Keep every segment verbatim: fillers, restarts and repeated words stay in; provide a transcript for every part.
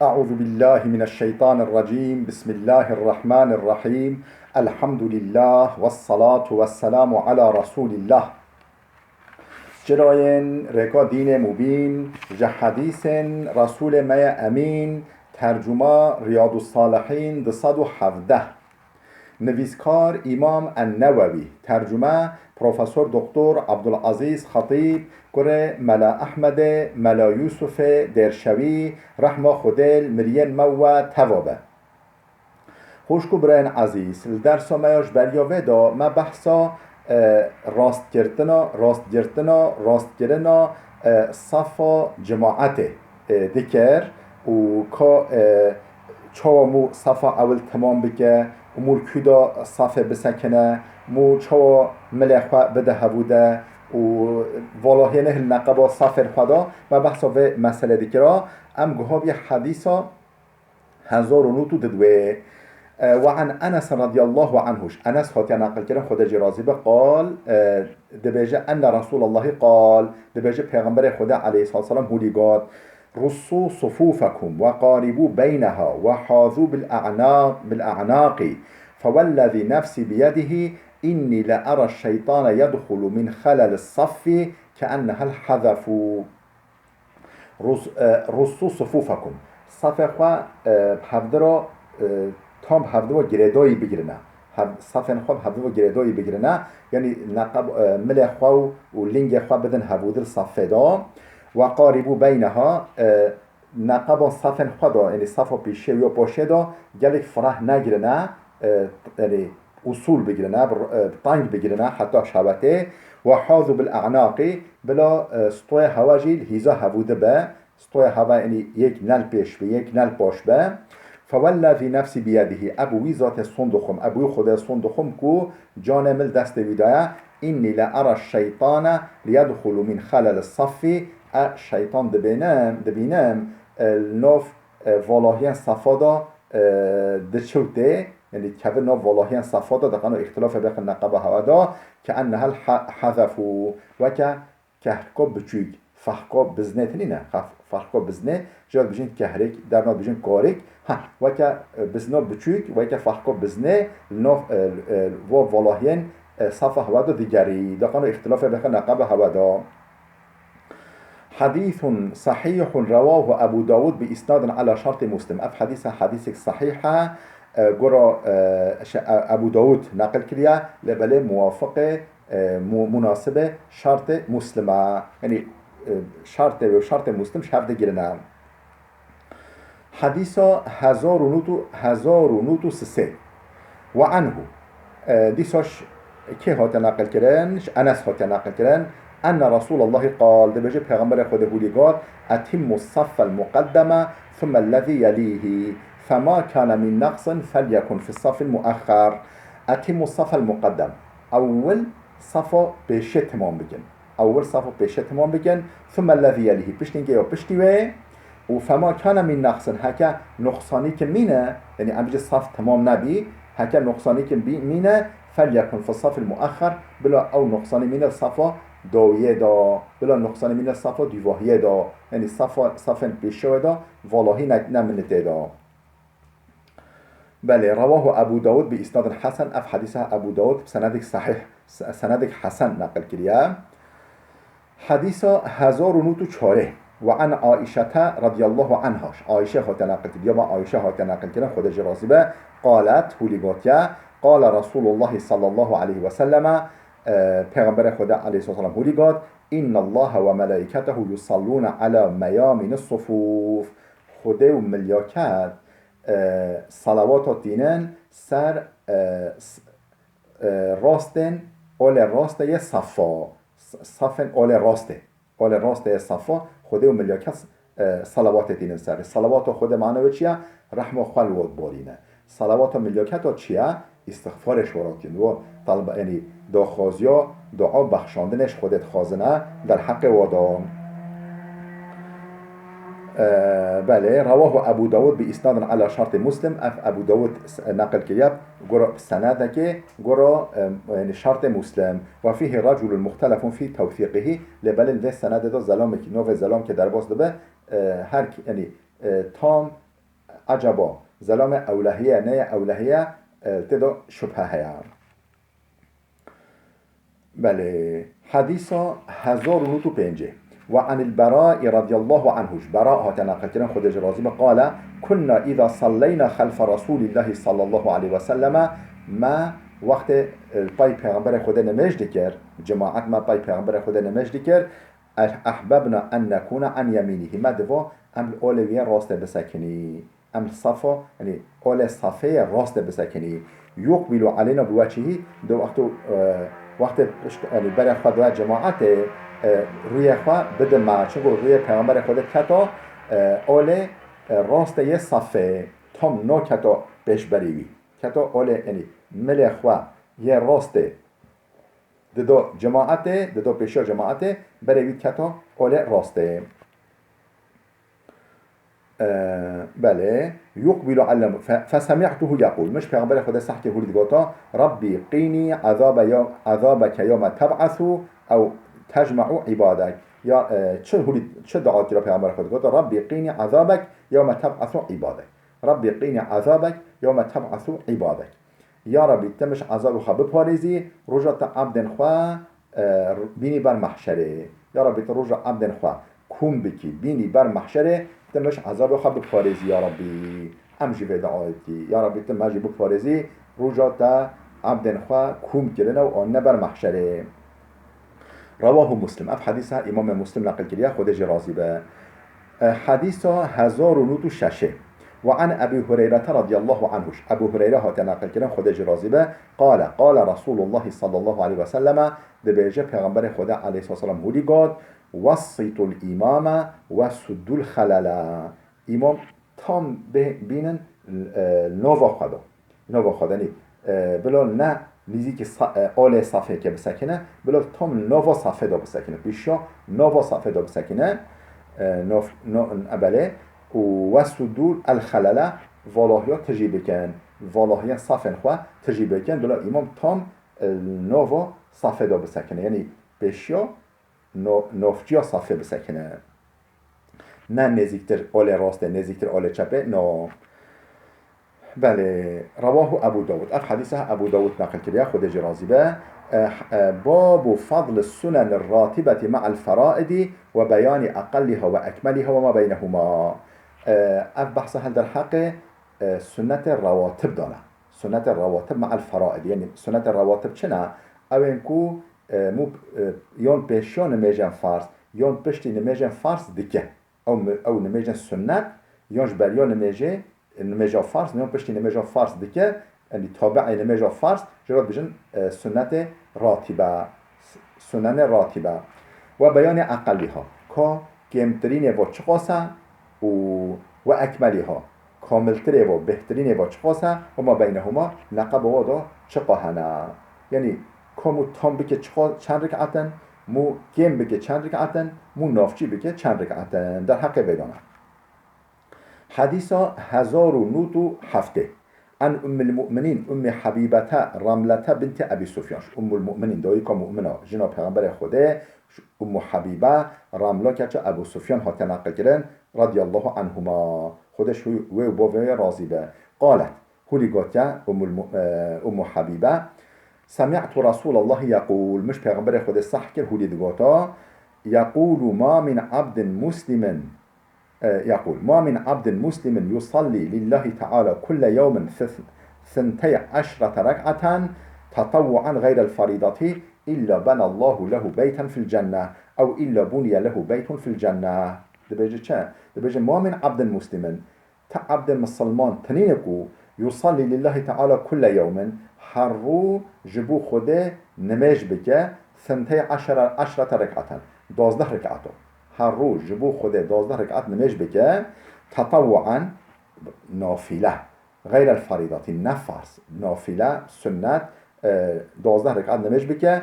أعوذ بالله من الشيطان الرجيم. بسم الله الرحمن الرحيم. الحمد لله والصلاة والسلام على رسول الله. Çirayên rêka dînê mubîn, ji hedîsên Resûlê me ye Emîn, tercuma Riyadus Salihîn du sed û hevdeh. Nivîskar Îmam En-Newewî, tercume Profesor Doktor Abdulazîz Xetîb, kurê Mela Ehmedê, Mela Yûsufê Dêrşewî, rehma Xwedê li miriyên me û we teva be. Xwişk û birayên ezîz, li dersa me ya ji beriya vê de me behsa, e, rastgirtina, rastgirtina, rastgirina, e, safa cemaetê, e, dikir û ka, e, çawa mû safa ewil temam bike û mû li kû de safê bisekine, mû çawa milê xwe bide hevû de û valahiyê nehil neqeba safên xwe de me behsa vê meselê dikira. Em guha bîye hedîsa hezar û nût û didwê. E, وعن أنس رضي الله عنه. Ji Enes hatiye neqilkirin, Xwedê jê razî be, قال, e, dibêje, أن رسول الله قال, dibêje Pêxemberê Xwedê aleyhissalatu vesselam hûlî got, رصوا صفوفكم وقاربوا بينها وحاذوا بالأعناق، بالأعناق، فوالذي نفسي بيده إني لأرى الشيطان يدخل من خلل الصف كأنها الحذف. Rus-, e, رصوا صفوفكم. Safê xwe, e, bi hevdi re, e, tam bi hevdi ve girêdayî bigirine. Hev-, safên xwe bi hevdi ve girêdayî bigirine. Yanî neqeb, e, milê xwe û, û lingê xwe bidin hevû di safê de. وقاربوا بينها, e, neqeban safên xwe de, yanî safa pêşiyê û ya paşiyê de gelek fireh negirine, e, yanî usûl bigirine, bi, e, bi teng bigirine heta şewetê. وحاذوا بالأعناق, bila, e, stoya hewa jî li hîza hevû de be, stoya hewa, yanî yek ne li pêş be, yek ne li paş be. فوالذي نفسي بيده, ev wî zatê son dixwim, ev wî Xwedê son dixwim ku canê min li destê wî de ye, إني لأرى الشيطان يدخل من خلل الصف, e, şeytan dibênim, dibînim, e, li nav, e, valahiyên safa de, e, diçe û tê, yanî dikeve nav valahiyên safa de, diqeno îxtilafê bêxin neqeba hewa de, كأنها الح-، حذف, weke kehrika biçûk, fehka biznê tinî ne, fe-, fehka biznê, jê dibêjin kehrik, derna dibêjin karik, ha, weke, e, bizna biçûk, weke fehka biznê, li nav, e, e, va valahiyên, e, safa hewa de digerî, diqeno îxtilafê bêxin neqeba hewa de. حديث صحيح رواه أبو داود بإسناد على شرط مسلم. Ev hedîsa hedîsek sahîh e, e, gora, e, şe-, e, Ebû Dawud neqil kiriye, lê belê muwafiqê, e, mu-, munasibê şertê Muslim e. Yanî, e, şertê wê û şertê Muslim ji hev digirine. Hedîsa hezar û nût û, hezar û nût û sisê. وعنه, e, dîsa ji kê hate neqilkirin? Ji Enes hate neqilkirin. أن رسول الله قال, dibêje Pêxemberê Xwedê hûlî got, أتموا الصف المقدم ثم الذي يليه، فما كان من نقص فليكن في الصف المؤخر. أتموا الصف المقدم. Ewil safa pêşê temam bikin. Ewil safa pêşê temam bikin. ثم الذي يليه. Piştî ke ya piştî wê. û فما كان من نقص, heke nuqsanî ki mîne, yanî em bêjin saf temam nebî, heke nuqsanî ki bî-, mîne, فليكن في الصف المؤخر, bila ew nuqsanî mîne safa dawiyê de, bila nuqsanî mîne safa dûvahiyê de, yanî safa, safên pêşewê de, valahî ne, nemîne tê de. Belê, رواه أبو داود بإسناد حسن, ev hedîsa Ebû Dawud bi senedek sahîh, se-, senedek hesen neqil kiriye. Hedîsa hezar û nût û çarê. وعن عائشة رضي الله عنها. Ayşe hate neqil kiriye, ma Ayşe hate neqil kirin, Xwedê jê razî be. قالت, hûlî gotiye, قال رسول الله صلى الله عليه وسلم, e, Pêxemberê Xwedê aleyhisselam hûlî got, إن الله وملائكته يصلون على ميامن الصفوف. Xwedê û milyaket, e, salawata tînin ser, e, s-, e, rastên, olê rastê yê safa. S-, safên olê rastê. Olê rastê yê safa, Xwedê û milyaket, e, salawatê tînin ser. Salawata Xwedê mane wê çi ye? Rehma xwe li we diborîne. Salawata milyaketa çi ye? Îstixfarê ji we re tînin. Wa talib, yanî daxwaziya, dua, bexşandinê ji Xwedê dixwazine derheqê wa de. E, belê, رواه أبو داود بإسناد على شرط مسلم. Ev Ebû Dawud s-, neqil kiriye, gora senedekê, gora, e, yanî şertê Muslim. وفيه رجل مختلف في توثيقه. Lê belê li vê senedê de zelamekî, navê zelamkê derbas dibe, e, her ki-, yanî, e, tam Eceba, zelame ewlehiye, neye ewlehiye, e, tê de şubhe heye. Belê, hedîsa hezar û nod û pêncî. Ve anil Beraî radiyallahu anhu, ji Bera hate naqilkirin, Xwedê jî razî be, qale, kunna îza salleyna xelfe Resûlîllahî sallallahu aleyhi ve selleme, me wextê, e, pey Pêxemberê Xwedê nimêj dikir, cemaet me pey Pêxemberê Xwedê nimêj dikir, ehbebna en nekûne an yemînîhî, me divo em li olê wî yê rastê bisekinî. Em li safa, yanî olê safê yê rastê bisekinî. Yuqbîlu aleyna bi wecihî, di wexto, e, wextê pişt, yanî berê xwe daya cemaetê, e, rûyê xwe bide me. Çunku rûyê Pêxemberê Xwedê keto, e, olê, e, rastê yê safê, tam naketo pêşberî wî. Keto olê, yanî milê xwe yê rastê dido cemaetê, dido pêşiya cemaetê, berê wî keto olê rastê. E, belê. Yuqbîlu alem, fe, fesemi'tuhu yeqûl. Min ji Pêxemberê Xwedê sehkê hûrî digota, Rabbî qînî ezabe yew-, ezabeke yewme teb'esu ew tecme'u îbadek. Ya, e, çi hûrî, çi dua kira Pêxemberê Xwedê digota, Rabbî qînî ezabek yewme teb'esu îbadek. Rabbî qînî ezabek yewme teb'esu îbadek. Ya Rabbî, tu min ji ezabê xwe biparêzî, roja tu ebdên xwe, e, bînî ber mehşerê. Ya Rabbî, tu roja ebdên xwe kûm bikî, bînî ber mehşerê, tu min ji ezabê xwe biparêzî, ya Rabbî. Em jî vê duayê dikî. Ya Rabbî, tu me jî biparêzî, roja te ebdên xwe kûm kirine û anine ber mehşerê. Rewahu Muslim. Ev hedîsa Îmamê Muslim neqil kiriye, Xwedê jî razî be. E, hedîsa hezar û nod û şeş. Ve an Ebî Hureyrete radiyallahu anhu. Ebû Hureyre hate neqil kirin, Xwedê jî razî be. Qale, qale Resûlullahî sallallahu aleyhi ve selleme, dibêje Pêxemberê Xwedê aleyhisselam hûrî got, Wessitul îmame ve suddul xelele. Îmam tam bê-, bînin, e, nava xwe de. Nava xwe de nî, e, bila ne nîzîkî sa-, e, olê safê ke bisekine, bila tam nava safê de bisekine. Pêşiya nava safê de bisekine, e, nav, no, ebelê û wesudû el xelele, valahiya tijî bikin. Valahiya safên xwe tijî bikin. Bila îmam tam, e, nava safê de bisekine. Yanî pêşiya no-, navçiya safê bisekine. Ne nêzîktir olê rastê, nêzîktir olê çepê, no. Belê, rewahu Ebu Dawud. Ev hedîsa Ebu Dawud neqil kiriye, Xwedê jî razî be. E, e, babu fadli sunenir ratibeti me'el feraidi ve beyanî eqelliha ve ekmeliha ve ma beynehuma. E, ev behsa hel derheqê, e, sunnetê rawatib dane. Sunnetê rawatib me'el feraid. Yanî sunnetê rawatib çi ne? Ew ên ku, e, mû, e, yon pêşiya nimêjên farz, yon piştî nimêjên farz dike. Ew mi-, ew nimêjên sunnet, yon ji beriya nimêjê, nimêja farz, yon piştî nimêja farz dike, yanî tabi'ê nimêja farz, ji re dibêjin, e, sunnetê ratibe, s-, sunenê ratibe. Ve beyanê eqelîha, ka kêmtirînê ve çiqas e û ve ekmelîha, kamiltirê ve, bêhtirînê ve çiqas e, ve ma beynehuma, neqeba wa de çiqa hene. Yanî, ka mû tam bike çiqa, çend rik'et in, mû kêm bike çend rik'et in, mû navçî bike çend rik'et in. Derheqê vê dane. Hedîsa hezar û nod û heftê. An Ummul Mu'minîn, Ummî Habîbete, Ramlete bintî Ebî Sufyan. Ummul Mu'minîn, dayika mu'mina, jina Pêxemberê Xwedê, Ummu Habîbe, Ramla keça Ebû Sufyan hate neqilkirin, radiyallahu anhuma. Xwedê ji wê û bo vê razî be. Qalet, hûrî gotiye, Ummul Mu-, e, Ummu Habîbe, Semi'tu Resûlallahî yeqûl, min ji Pêxemberê Xwedê seh kir, hûrî digota, Yeqûlu ma min abdin muslimin, e, yeqûl, ma min abdin muslimin yusallî lillahî teala kulle yewmin thintey eşrete rek'eten tetewwu'en xeyrel ferîdati illa benallahu lehu beyten fil cenne ew illa buniye lehu beytun fil cenne. Dibêje çi? Dibêje, ma min abdin muslimin, ti ebdê misilman tinîne ku yusallî lillahî teala kulle yewmin, her rû ji bo Xwedê nimêj bike, thintey eşere, eşrete rek'eten, duwazdeh rek'eto. Her rû ji bo Xwedê duwazdeh rek'et nimêj bike, tetewwu'en, nafîle, xeyrel ferîdatî, ne farz, nafîle, sunnet, e, duwazdeh rek'et nimêj bike,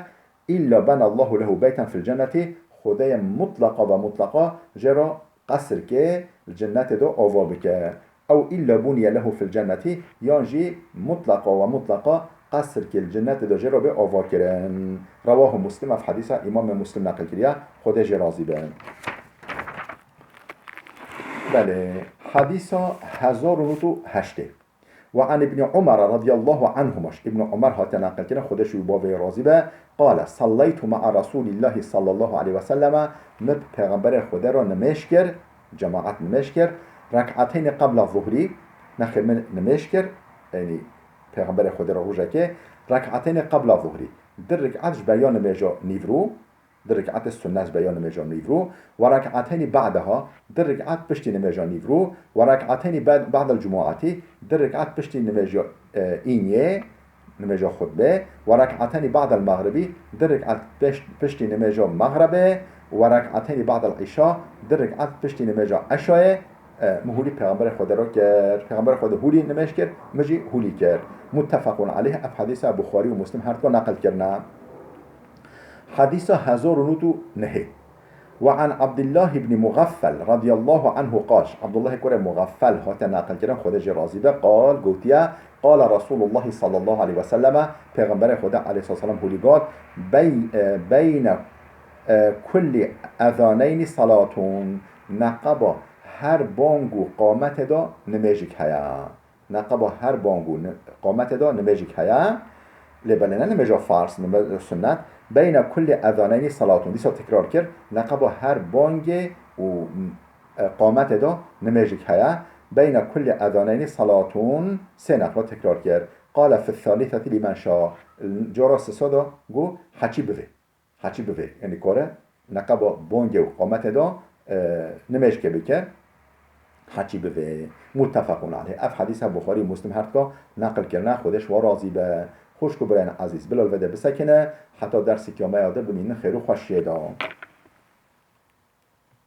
illa benallahu lehu beyten fil cennetî, Xwedê mutleqa ve mutleqa jê re qesrkê li cennetê de ava bike. Ew illa buniye lehu fil cennetî, yan jî mutleqa ve mutleqa qesrkê li cennetê de jê re bê ava kirin. Rewahu Muslim, ev hedîsa Îmamê Muslim neqil kiriye, Xwedê jê razî be. Belê, Hadîsa hezar û nod û heştê. Ve an Ibn Umar radiyallahu anhuma, ji Ibn Umar hate naqil kirin, Xwedê ji wî bavê razî be, qale, Sallaytu ma'a Rasulillah sallallahu aleyhi ve selleme, min bi Pêxemberê Xwedê re nimêj kir, cemaat nimêj kir, rek'ateynî qebla zuhrî, nexê min nimêj kir, yanî Pêxemberê Xwedê re rojekê, rek'ateynî qebla zuhrî, di rik'at ji beriya nimêja nîvrû, di rik'atê sunnet ji beriya nimêja nîvrû, ve rek'ateynî ba'deha, di rik'at piştî nimêja nîvrû, ve rek'ateynî ba'd-, ba'del cumuatî, di rik'at piştî nimêja, e, înyê, nimêja xutbê, ve rek'ateynî ba'del mexribî, di rik'at peş-, piştî nimêja mexrebê, ve rek'ateynî ba'del îşa, di rik'at piştî nimêja eşayê, e, min hûlî Pêxemberê Xwedê re kir. Pêxemberê Xwedê hûlî nimêj kir, min jî hûlî kir. Muttefaqun aleyh, ev hedîsa Buxarî û Muslim her duwa neqil kirine. Hadîsa hezar û nod û nehê. Ve an Abdullah ibn Mughaffel radiyallahu anhu qal, Abdullahê kurê Mughaffel hate naqil kirin, Xwedê jê razî be, qal, gotiye, qala Rasulullah sallallahu aleyhi ve selleme, Pêxemberê Xwedê aleyhisselam hûlî got, bey-, e, beyne, e, kulli ezaneynî salatun, neqeba her bang û qametê de nimêjik heye. Neqeba her bang û ni-, qametê de nimêjik heye. Lê belê ne nimêja farz, nimê-, sunnet. Beyne kulli ezaneynî salatun. Dîsa tekrar kir. Neqeba her bangê û, e, qametê de nimêjik heye. Beyne kulli ezaneynî salatun. Sê neqla tekrar kir. Qale fi thalîtheti limen şa. Cara sisa de got, heçî bivê. Heçî bivê. Yanî kare neqeba bangê û qametê de, e, nimêjkê bike. Heçî bivê. Muttefaqun aleyh. Ev hedîsa Buxarî û Muslim her duwa neqil kirine. Xwedê ji wan razî be. Xwişk û birayên ezîz, bila li vê de bisekine. Heta derseke me ya de bimînin xêr û xweşiyê de.